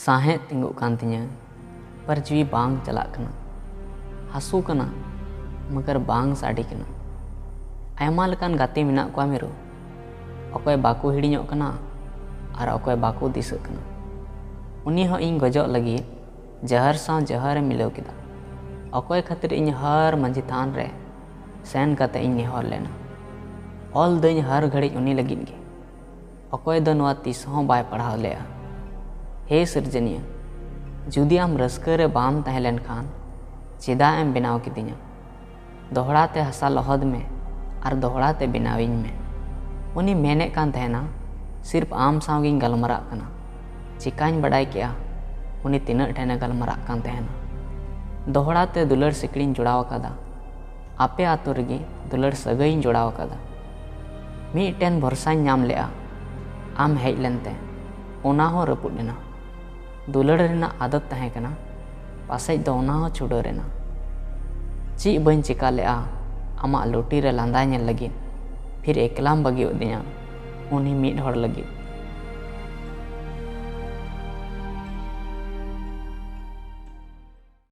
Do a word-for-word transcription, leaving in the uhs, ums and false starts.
ᱥᱟᱦᱮᱫ ᱛᱤᱸᱜᱩᱜ ᱠᱟᱱ ᱛᱤᱧᱟᱹ, ᱯᱟᱨ ᱡᱤᱣᱤ ᱵᱟᱝ ᱪᱟᱞᱟᱜ ᱠᱟᱱᱟ᱾ ᱦᱟᱹᱥᱩ ᱠᱟᱱᱟ, ᱢᱟᱜᱟᱨ ᱵᱟᱝ ᱥᱟᱰᱮ ᱠᱟᱱᱟ᱾ ᱟᱭᱢᱟ ᱞᱮᱠᱟᱱ ᱜᱟᱛᱮ ᱢᱮᱱᱟᱜ ᱠᱚᱣᱟ ᱢᱤᱨᱩ, ᱚᱠᱚᱭ ᱵᱟᱠᱚ ᱦᱤᱲᱤᱧᱚᱜ ᱠᱟᱱᱟ ᱟᱨ ᱚᱠᱚᱭ ᱵᱟᱠᱚ ᱫᱤᱥᱟᱹᱜ ᱠᱟᱱᱟ᱾ ᱩᱱᱤ ᱦᱚᱸ ᱤᱧ ᱜᱚᱡᱚᱜ ᱞᱟᱹᱜᱤᱫ ᱡᱟᱦᱟᱨ ᱥᱟᱶ ᱡᱟᱦᱟᱨᱮ ᱢᱤᱞᱟᱹᱣ ᱠᱮᱫᱟ᱾ ᱚᱠᱚᱭ ᱠᱷᱟᱹᱛᱤᱨ ᱤᱧ ᱦᱟᱨ ᱢᱟᱹᱡᱷᱤ ᱛᱷᱟᱱ ᱨᱮ ᱥᱮᱱ ᱠᱟᱛᱮ ᱤᱧ ᱱᱮᱦᱚᱨ ᱞᱮᱱᱟ᱾ ᱚᱞ ᱫᱟᱹᱧ ᱦᱟᱨ ᱜᱷᱟᱹᱲᱤᱡ ᱩᱱᱤ ᱞᱟᱹᱜᱤᱫ ᱜᱮ, ᱚᱠᱚᱭ ᱫᱚ ᱱᱚᱣᱟ ᱛᱤᱥ ᱦᱚᱸ ᱵᱟᱭ ᱯᱟᱲᱦᱟᱣ ᱞᱮᱜᱼᱟ᱾ ᱦᱮ ᱥᱤᱨᱡᱚᱱᱤᱭᱟᱹ, ᱡᱩᱫᱤ ᱟᱢ ᱨᱟᱹᱥᱠᱟᱹ ᱨᱮ ᱵᱟᱢ ᱛᱟᱦᱮᱸ ᱞᱮᱱ ᱠᱷᱟᱱ, ᱪᱮᱫᱟᱜ ᱮᱢ ᱵᱮᱱᱟᱣ ᱠᱤᱫᱤᱧᱟ? ᱫᱚᱦᱲᱟ ᱛᱮ ᱦᱟᱥᱟ ᱞᱚᱦᱚᱫ ᱢᱮ ᱟᱨ ᱫᱚᱦᱲᱟ ᱛᱮ ᱵᱮᱱᱟᱣᱤᱧ ᱢᱮ᱾ ᱩᱱᱤ ᱢᱮᱱᱮᱫ ᱠᱟᱱ ᱛᱟᱦᱮᱱᱟ, ᱥᱤᱨᱯ ᱟᱢ ᱥᱟᱶ ᱜᱤᱧ ᱜᱟᱞᱢᱟᱨᱟᱜ ᱠᱟᱱᱟ᱾ ᱪᱤᱠᱟᱹᱧ ᱵᱟᱰᱟᱭ ᱠᱮᱜᱼᱟ ᱩᱱᱤ ᱛᱤᱱᱟᱹᱜ ᱴᱷᱮᱱᱮ ᱜᱟᱞᱢᱟᱨᱟᱜ ᱠᱟᱱ ᱛᱟᱦᱮᱱᱟ? ᱫᱚᱦᱲᱟ ᱛᱮ ᱫᱩᱞᱟᱹᱲ ᱥᱤᱠᱲᱤᱧ ᱡᱚᱲᱟᱣ ᱟᱠᱟᱫᱟ᱾ ᱟᱯᱮ ᱟᱛᱳ ᱨᱮᱜᱮ ᱫᱩᱞᱟᱹᱲ ᱥᱟᱹᱜᱟᱹᱭᱤᱧ ᱡᱚᱲᱟᱣ ᱟᱠᱟᱫᱟ᱾ ᱢᱤᱫᱴᱮᱱ ᱵᱷᱚᱨᱥᱟᱧ ᱧᱟᱢ ᱞᱮᱜᱼᱟ, ᱟᱢ ᱦᱮᱡ ᱞᱮᱱᱛᱮ ᱚᱱᱟ ᱦᱚᱸ ᱨᱟᱹᱯᱩᱫ ᱮᱱᱟ᱾ ᱫᱩᱞᱟᱹᱲ ᱨᱮᱱᱟᱜ ᱟᱫᱚᱛ ᱛᱟᱦᱮᱸ ᱠᱟᱱᱟ, ᱯᱟᱥᱮᱡ ᱫᱚ ᱚᱱᱟ ᱦᱚᱸ ᱪᱷᱩᱰᱟᱹᱨ ᱮᱱᱟ᱾ ᱪᱮᱫ ᱵᱟᱹᱧ ᱪᱮᱠᱟ ᱞᱮᱜᱼᱟ ᱟᱢᱟᱜ ᱞᱩᱴᱤ ᱨᱮ ᱞᱟᱸᱫᱟ ᱧᱮᱞ ᱞᱟᱹᱜᱤᱫ, ᱯᱷᱤᱨ ᱮᱠᱞᱟᱢ ᱵᱟᱹᱜᱤ ᱟᱹᱫᱤᱧᱟ ᱩᱱᱤ ᱢᱤᱫ ᱦᱚᱲ ᱞᱟᱹᱜᱤᱫ᱾